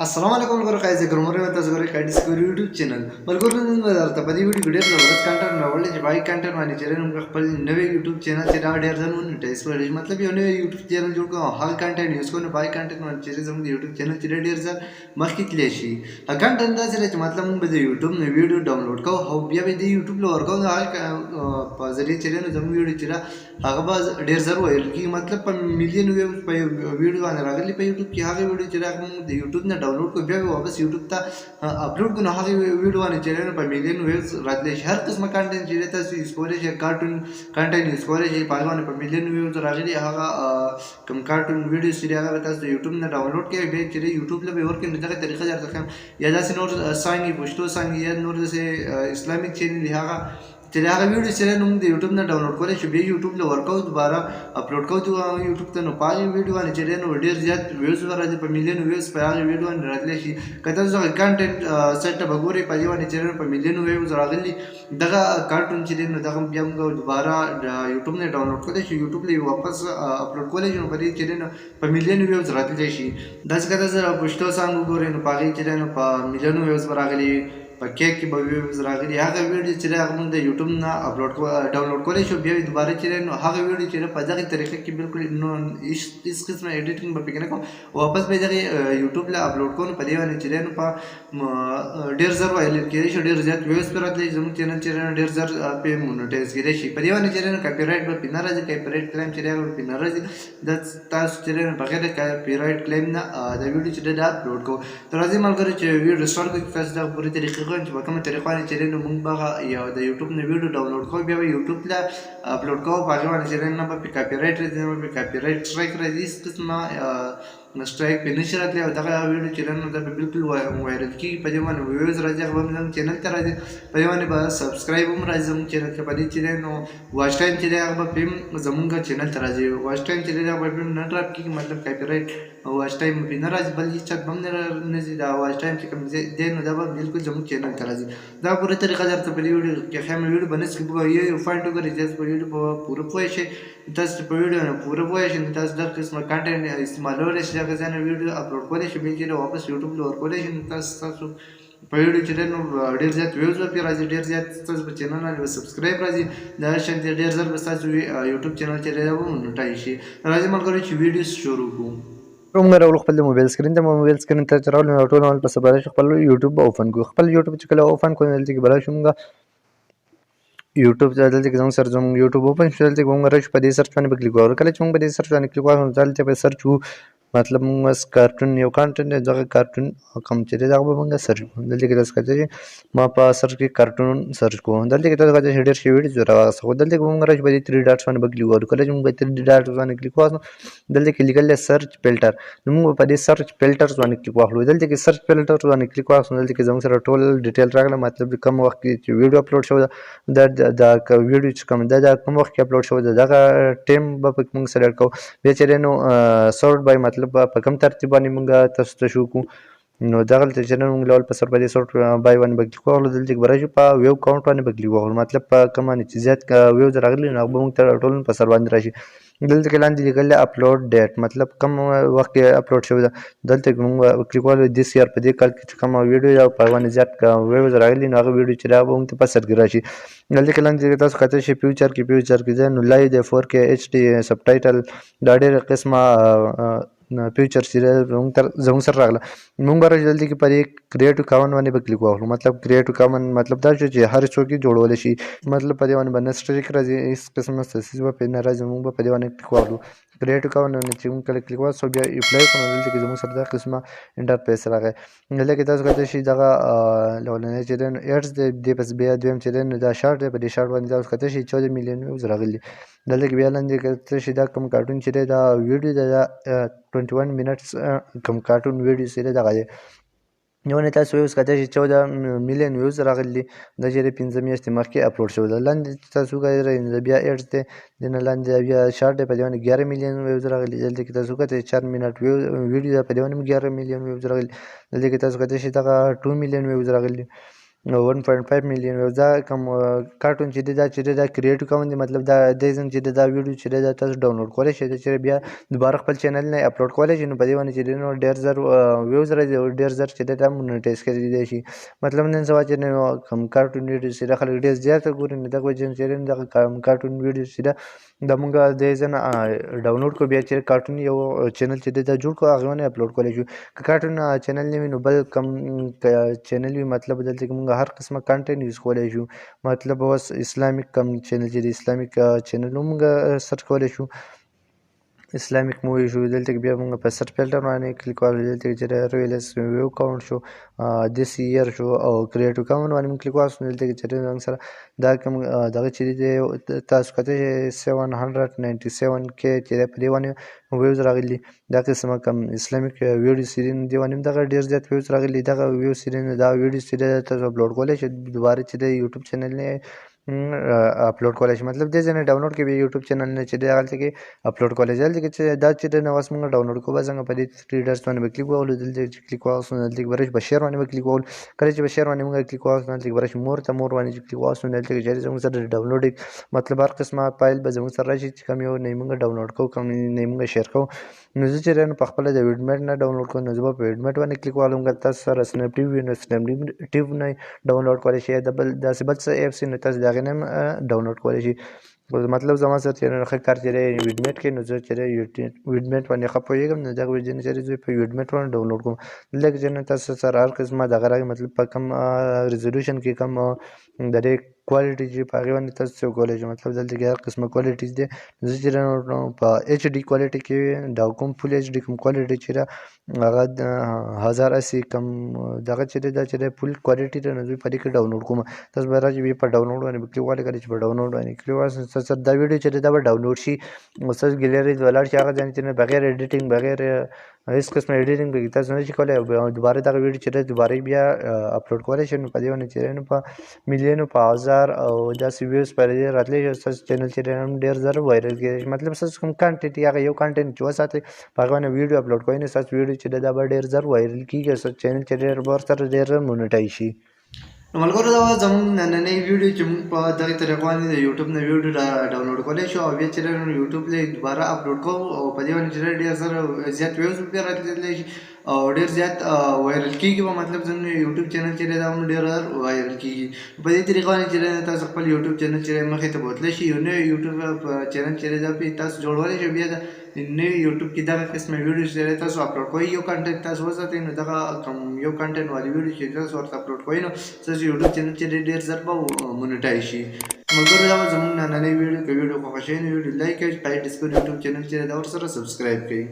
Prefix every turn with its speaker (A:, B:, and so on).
A: السلام علیکم ملګرو، قاضي ګرموري مې تاسو ګورئ کاډي سکور یوټیوب چینل. ملګرو، نن به درته په دې ویډیو کې ډېر زبردست کنټنټ راوړلی چې پای کنټنټ باندې چې موږ خپل نوی یوټیوب چینل چې دا ډېر ځل مونیټایز کړی، مطلب یو نوی یوټیوب چینل جوړ کړو او هغه کنټنټ یوز کړو، نو پای کنټنټ باندې چې زموږ د یوټیوب چینل چې ډېر ځل مخکې تللی شي. کنټنټ داسې دی چې مطلب موږ به د یوټیوب نه ویډیو ډاونلوډ کوو او بیا به د یوټیوب له ورکوو، نو هغه په ذریعه چې نو زموږ ویډیو چې هغه به ډېر زر ویل کېږي، مطلب په میلیون ویوز په ویډیو باندې راغلي په یوټیوب کې. هغه ویډیو چې هغه موږ د یوټیوب نه ډاونلوډ کړو، بیا به واپس یوټیوب ته اپلوډ کړو، نو هغه ویډیو باندې چې په میلیون ویوز راتلی شي. هر قسمه کانټینټ چې تاسو یوز کولی شئ، کارټون کانټینټ یوز کولی شئ، په هغه باندې په میلیون ویوز راغلي. هغه کوم کارټون ویډیوز چې هغه به تاسو د یوټیوب نه ډاونلوډ کړئ، بیا چې یوټیوب له به یې ورکړئ، نو دغه طریقه درته ښیم. یا داسې نور څانګې، پښتو څانګې یا نور داسې اسلامیک چینل دي، هغه چې هغه ویډیو چې نو موږ د یوټیوب نه ډاونلوډ کولی شو، بیا یوټیوب له ورکوو، دوباره اپلوډ کوو یوټیوب ته، نو په هغې ویډیو باندې چې نو ډېر زیات ویوز به راځي، په میلیون ویوز په هغې ویډیو باندې راتلی شي. که تاسو دغه کانټینټ سایټ ته به ګورئ، په دې باندې چې په میلیون ویوز راغلي دغه کارټون چې دی، نو دغه بیا موږ دوباره د یوټیوب نه ډاونلوډ کولی شو، یوټیوب له واپس اپلوډ کولی شو، نو په دې چې دی نو په میلیون ویوز راتلی شي. داسې که تاسو پښتو څانګه وګورئ، نو په هغې چې دی نو په میلیون ویوز به راغلي، په کیک کې به ویوز راغلي. هغه ویډیو چې هغه موږ د یوټیوب نه اپلوډ ډاونلوډ کولی شو، بیا دوباره چې نو هغه ویډیو چې په دغه طریقه کې بالکل نو هیڅ قسمه ایډیټینګ به پکې نه کوو، واپس به دغه یوټیوب له اپلوډ کوو، نو په دې باندې چې نو په ډېر زر وایرل کېدای شي، ډېر زیات ویوز پرې راتلی، زموږ چینل چې ډېر زر پې مونټایز کېدای شي. په دې باندې چې نو کاپي رایټ به پې نه راځي، کاپي رایټ کلیم چې هغه به پې نه راځي. دا تاسو چې نو بغیر د کاپي رایټ کلیم نه دا ویډیو چې دا اپلوډ کوو. ته راځئ ملګرو چې ویډیو سټارټ کړو. تاسو دا پوره طریقې ښیم چې په کومه طریقه باندې چې نو موږ به یو د یوټیوب نه ویډیو ډاونلوډ کوو، بیا به یوټیوب له اپلوډ کوو، په هغې باندې چې نه به پې کاپي رایټ راځي، نه به پې کاپي رایټ سټرایک راځي، هېڅ قسمه سټرایک پې نشي راتلی او دغه ویډیو چې نو دا به بالکل وایرل کېږي. په دې باندې ویوز راځي، هغه به زموږ چینل ته راځي، په دې باندې به سبسکرایب هم راځي زموږ چینل ته. په دې چې نو واچ ټایم چې دی هغه به پې زموږ چینل ته راځي، واچ ټایم چې دی هغه به پې نه ډراپ کېږي، مطلب کاپي رایټ واچ ټایم پې نه راځي، بل هېڅ چاته به هم نه ځي. دا واچ ټایم چې کوم دی نو دا به بالکل زموږ چینل ته راځي. دا پوره طریقه درته په دې ویډیو کې ښیم. ویډیو به نه سکیپ کوئ، یو پوینټ وګورئ چې تاسو په ویډیو په پوره پوه شئ. تاسو په ویډیو نه پوره پوه شئ، نو تاسو دغه قسمه کانټینټ استعمالولی شئ، دغه ځای نه ویډیو اپلوډ کولی شئ، بیا چې واپس یوټیوب له ورکولی شئ، نو تاسو په ویډیو چې نو ډېر زیات ویوز به پرې راځي، ډېر زیات ستاسو په چینل باندې به سبسکرایب راځي، دا شان ډېر زر به ستاسو یوټیوب چینل چې دی به مونټایز شي. راځئ ملګرو چې ویډیو شروع کړو.
B: موږ راولو خپل موبایل سکرین ته، موبایل سکرین ته چې راولو، نو ټول اول په سبا خپل یوټیوب اوپن کړو. خپل یوټیوب چې کله اوپن کړو، دلته کې به راشو موږ یوټیوب ته. دلته کې زموږ سره زموږ یوټیوب اوپن شو. دلته کې موږ راشو، په دې سرچ باندې به کلیک وکړو. کله چې موږ په دې سرچ باندې کلیک وکړو، دلته به سرچ وو، مطلب موږ بس کارټون یو کانټینټ دی، دغه کارټون کوم چې دی دغه به موږ سرچ کړو. دلته کې تاسو کتلی شئ ما په سرچ کې کارټون سرچ کوو. دلته کې تاسو کتلی شئ ډېر ښه ویډیوز راواخیسته، خو دلته کې موږ راشو، په دې تھري ډاټس باندې به کلیک وکړو. کله چې موږ په تھري ډاټس باندې کلیک وکړو، دلته کې لیکل دی سرچ فلټر، نو موږ په دې سرچ فلټرز باندې کلیک واخلو. دلته کې سرچ فلټرز باندې کلیک واخلو، دلته کې زموږ سره ټول ډیټیل راغله، مطلب کوم وخت کې چې ویډیو اپلوډ شوې ده، دا ویډیو چې کوم ده دا کوم وخت کې اپلوډ شوې ده، دغه ټایم به پکې موږ سلیکټ کوو. بیا چې دی نو سورټ بای، مطلب په کوم ترتیب باندې موږ تاسو ته شو کوو. نو دغلته چې نن موږ لول په سر په دې سورټ بای باندې به کلیک وکړو. دلته کې به راشو، په ویو کاونټ باندې به کلیک وکړو، مطلب په کوم باندې چې زیات ویوز راغلي نو هغه به موږ ته ټول په سر باندې راشي. دلته کې لاندې لیکل دی اپلوډ ډیټ، مطلب کوم وخت کې اپلوډ شوې ده. دلته کې موږ کلیک وکړو، دیس یار په دې کال کې چې کومه ویډیو ده په هغه باندې زیات ویوز راغلي، نو هغه ویډیو چې ده به موږ ته په سر کې راشي. دلته کې لاندې تاسو کتلی شئ فیوچر کې، فیوچر کې دی نو لایو دی، فور کې ایچ ډي سبټایټل، دا ډېر قسمه فیوچر چې دی زموږ سره راغله. موږ به راشو دلته کې په دې کریټو کامن باندې به کلیک واخلو. مطلب کریټو کامن مطلب دا شو چې هر څوک یې جوړولی شي، مطلب په دې باندې به نه سټریک راځي، هېڅ قسمه څه به پرې نه راځي. موږ به په دې باندې کلیک واخلو، کریټو کامن باندې چې موږ کله کلیک واخلو، بیا اپلای کړو، دلته کې زموږ سره دا قسمه انټرفیس راغی. دلته کې تاسو کتلی شئ دغه لولنی چې دی نو ایډز دی، دې پس بیا دویم چې دی نو دا شارټ دی، په دې شارټ باندې تاسو کتلی شئ 14 میلیون ویوز راغلي. دلته کې بیا لاندې کتلی شئ دا کوم کارټون چې دی دا ویډیو ده، دا 21 منټس کوم کارټون ویډیو چې دی دغه دی. یونه تاسو ویوز کتلی شئ 14 میلیون ویوز راغلي دي. دا چې دی 5 میاشتې مخکې اپلوډ شوی ده. لاندې تاسو کتلی شئ بیا ایډز دی، دې نه لاندې بیا شارټ دی، په دې باندې 11 میلیون ویوز راغلي. دلته کې تاسو کتلی شئ 4 منټ ویډیو ده، په دې باندې هم 11 میلیون ویوز راغلي. دلته کې تاسو کتلی شئ دغه 2 میلیون ویوز راغلي. 1.5 میلیون ویوز. دا کوم کارټون چې دی، دا چې دی دا کریټیو کامن دی، مطلب دا د ځین چې دا ویډیو چې دا تاسو ډاونلوډ کولی شئ چې بیا دوباره خپل چینل نه اپلوډ کولی شئ. نو په دې باندې چې دی نو ډېر زر ویوز راځي او ډېر زر چې دی دا مونیټایز کېدی شي. مطلب نن سبا چې نو کوم کارټون ویډیو چې خلک ډېر زیات ګوري، نو دغه وجه چې دغه کوم کارټون ویډیو چې دا مونږ د ځین ډاونلوډ کو، بیا چې کارټون یو چینل چې دا جوړ کو، هغه باندې اپلوډ کولی شو. که کارټون چینل نه وي نو بل کوم چینل وي، مطلب دلته کې مونږ هر قسمه کانټینټ یوز کولی شو. مطلب اوس اسلامیک کوم چینل چې اسلامیک چینل مونږ سرچ کولی شو، اسلامیک مووي شو. دلته کې بیا مونږ په سرچ فلټر باندې کلیک وکړو، دلته کې چې ریلس ویو کاونټ شو، دیس ایر شو او کریټیو کامن باندې مونږ کلیک وکړو. دلته کې چې زموږ سره دا کوم دغه چې دی تاسو کتلی شئ 797 کې چې دی په دې باندې ویوز راغلي. دا قسمه کوم اسلامیک ویډیو سیرین دی باندې دغه ډېر زیات ویوز راغلي. دغه ویو سیرین دا ویډیو سیرین تاسو اپلوډ کولی شئ، دوباره چې دی یوټیوب چینل نه اپلوډ کولی شي. مطلب دې ځای نه ډاونلوډ کې بیا یوټیوب چینل نه چې دی هلته کې اپلوډ کولی شي. دلته کې چې دا چې دی نو اوس مونږ ډاونلوډ کوو، څنګه په دې 3 ډاټس باندې به کلیک ووهلو. دلته چې کلیک ووهو دلته کې به راشي په شیر باندې به کلیک ووهلو. کله چې په شیر باندې مونږ کلیک ووهو دلته کې به راشي مور ته، مور باندې چې کلیک ووهو دلته کې چې زموږ سره ډاونلوډ، مطلب هر قسمه فایل به زموږ سره راشي چې کوم یو نه مونږ ډاونلوډ کوو، کوم نه مونږ شیر کوو. نو زه چې دی نو په خپله د ویډمیټ نه ډاونلوډ کوم، نو زه به په ویډمیټ باندې کلیک ووهلم. که تاسو سره سنیپ ټیو وي نو سنیپ ټیو نه ډاونلوډ کولی شئ، د بل داسې بل څه اپس نو تاسو د هغې نه هم ډاونلوډ کولی شئ. مطلب زما سره چې ښه کار چې دی ویډمیټ کې، نو زه چې دی ویډمیټ باندې ښه پوهېږم، نو دغه وجې نه چې زه په ویډمیټ باندې ډاونلوډ کوم. دلته کې چې نو تاسو سره هر قسمه دغه راغی، مطلب په کوم ریزولوشن کې کوم د دې کوالټي چې په هغې باندې تاسو څه کولی شئ. مطلب دلته کې هر قسمه کوالټي دی. زه چې دی نو په ایچ ډي کوالټي کې دا کوم فول ایچ ډي کوم کوالټي چې ده هغه 1080 کوم دغه چې دی دا چې دی فول کوالټي ده، نو زه په دې کې ډاونلوډ کوم. تاسو به راشئ بیا په ډاونلوډ باندې به کلیک ووهئ. کله چې په ډاونلوډ باندې کلیک ووهئ تاسو دا ویډیو چې دی دا به ډاونلوډ شي او ستاسو ګیلري ته ولاړ شي. هغه ځای چې نه بغیر ایډیټینګ، بغیر هیڅ قسمه ایډیټینګ به تاسو نه شئ کولی او دوباره دغه ویډیو چې دی دوباره بیا اپلوډ کولی شئ. نو په دې باندې چې دی نو په میلیونو په هزار او داسې ویوز پر دې راتلی شي. ستاسو چینل چې دی هم ډېر زر وایرل کېدی شي. مطلب ستاسو کوم کانټینټ یا هغه یو کانټینټ چې وساتئ په هغه باندې ویډیو اپلوډ کوئ، نو ستاسو ویډیو چې دی دا به ډېر زر وایرل کېږي او ستاسو چینل چې ډېر ورسره ډېر زر مونیټایز شي.
A: نو ملګرو دا وه زموږ نننۍ ویډیو چې موږ په دغې طریقه باندې د یوټیوب نه ویډیو ډاونلوډ کولی شو او بیا چې دی نو یوټیوب له دوباره اپلوډ کوو او په دې باندې چې دی ډېر زر زیات ویوز پرې راتللی شي او ډېر زیات وایرل کېږي به. مطلب زموږ یوټیوب چینل چې دی دا هم ډېر زر وایرل کېږي. په دې طریقه باندې چې دی تاسو خپل یوټیوب چینل چې دی مخې ته بوتلی شئ، یو نوی یوټیوب چینل چې دی دا پرې تاسو جوړولی شئ. بیا د نوي یوټیوب کې دغه قسمه ویډیو چې دی تاسو اپلوډ کوئ، یو کانټینټ تاسو وساتئ، نو دغه کوم یو کانټینټ والي ویډیو چې تاسو ورته اپلوډ کوئ نو ستاسو یوټیوب چینل چې دی ډېر زر به مونیټایز شي. ملګرو دا وه زموږ نننۍ ویډیو. که ویډیو خوښه شوې نو ویډیو لایک کړئ، قاهر ډسکور یوټیوب چینل چې دی دا ورسره سبسکرایب کړئ.